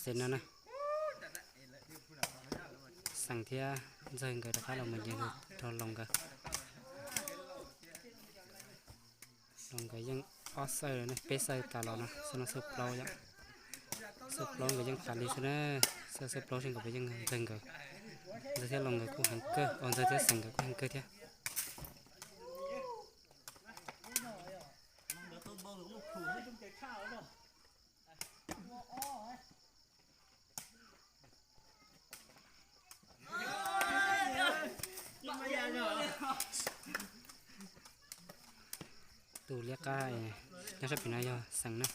Xeem no na, Xeem thiab Ntxawg nkawd rov qab los mus nce rau Loos nkawd. Loos nkawd yeej ob xawb, peb xawb tas los no, xawb no xawb plaub yom. Xawb plaub nkawd yeej tas li xwb na. Xawb, xawb plaub xwb nkawd yeej, Ntxawg nkawd, Ntxawg thiab Loos nkawd kuj heev kawg, Ntxawg thiab Xeem nkawd kuj heev kawg thiab. Tus liab qab nyob sab pem no yog Xeem na,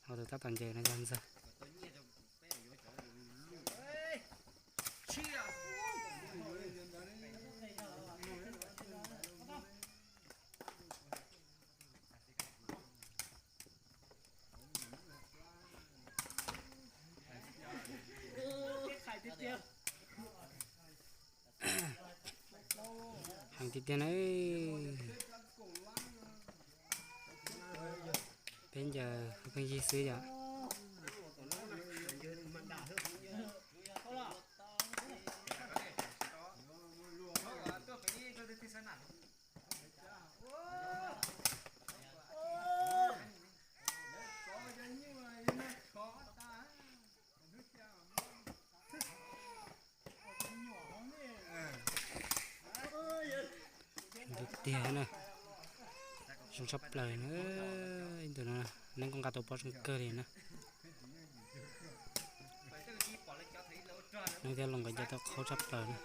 ho tus tab tom ncaws no yog Ntxawg. Heev tiag tiag na. Peb ncaws pheej yig xwb yom. Tiag na, zoo tshaj plaws na. Ib ntus no neeb kuj nqa tau pob zoo kawg li na. Neeb thiab Loos nkawd ncaws tau qhov tshaj plaws na.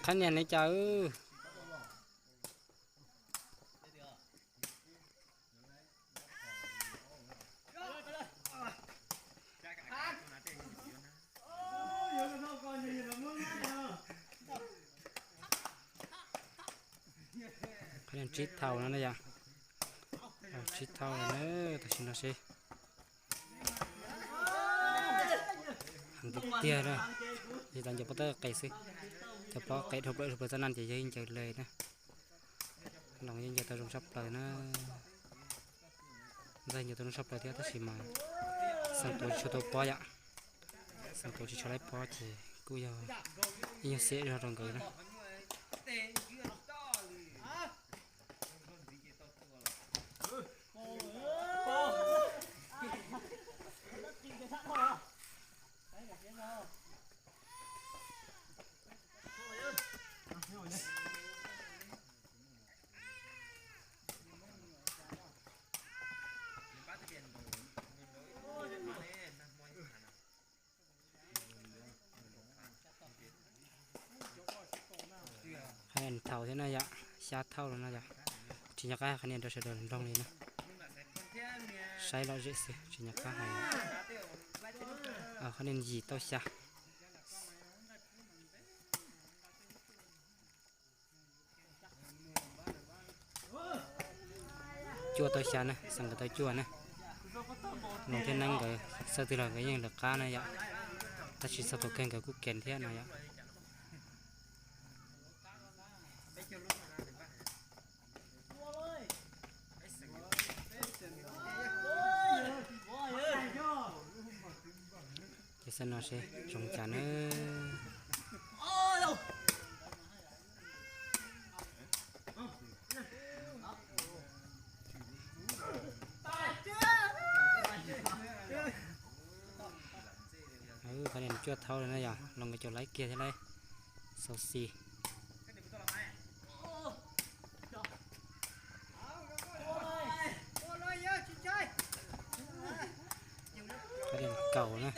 Qhab nias li cas? Qhov niag tsib thaum no na yom. Tsib thaum na, tam sim no seb. Heev tiag tiag na. Yog tas ncaws pob tawb qes xwb, cov pob qes dhau plaws dhau plaws txaj naj ces yog ib ncaws le na. Loos yeej ncaws tau zoo tshaj plaws na. Ntxawg ncaws tau zoo tshaj plaws thiab tab sis mas Xeem Tuav tsis tshua tau pob yom. Xeem Tuav tsis tshua tau pob ces kuj yog ib nyuag xiam zog rau nkawd na. Qhab niag thaum thiab na yom, xya thaum lawm no yom. Tsis nco qab qhab niag rau sawv daws mloog li na. Saib lom zem xwb tsis nco qab hais. Qhab niag yim tau xya. Cuaj tau xya na, Xeem nkawd tau cuaj na. Loos thiab Neeb nkawd xawb twg los nkawd yeej lawv qab na yom. Tab sis txog thaum kawg nkawd kuj kev thiab no yom. Ces xwb no seb zoo cas na. Qhov niag cuaj thaum lawm na yom, Loos nkawd cov laib kiag thiab lauj. Xauv xis. Qhov niag kaum na.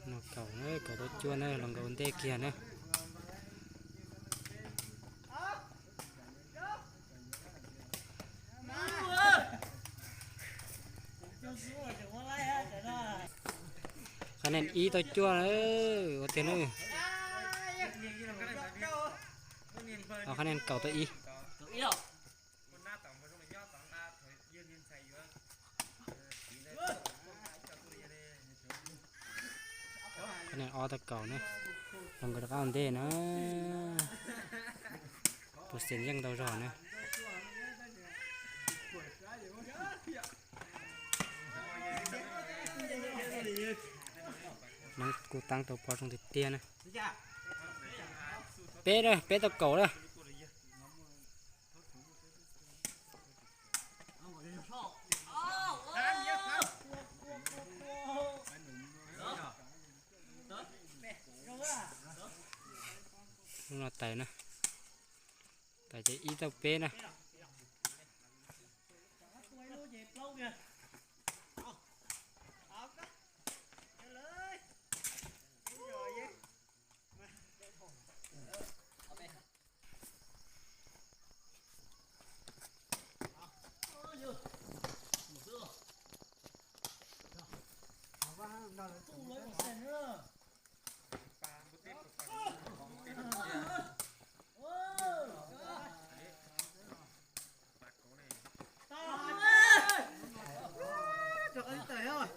No kaum na, kaum tau cuaj na, Loos nkawd ua ntej kiag na. Qhov niag ib tau cuaj na, ua tiag na. Qhov niag kaum tau ib. Qhov niag kaum tau ib. Qhov niag kaum tau ib. Qhov niag kaum tau ib. Qhov niag kaum tau ib. Qhov niag kaum tau ib. Ob tau kaum na, los nkawd rov qab ua ntej na. Tus xeem yeej ntau zog na. Neeb kuj taab tau pob zoo tiag tiag na. Peb, peb tau kaum lawm. Lub no tawm na, tawm ces ib tau peb na.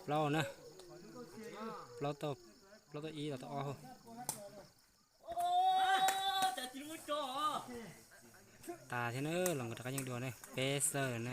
Plaub na, plaub tau, plaub tau ib los tau ob. Tas thiab na, los nkawd rov qab yeej dua na, peb xawb na.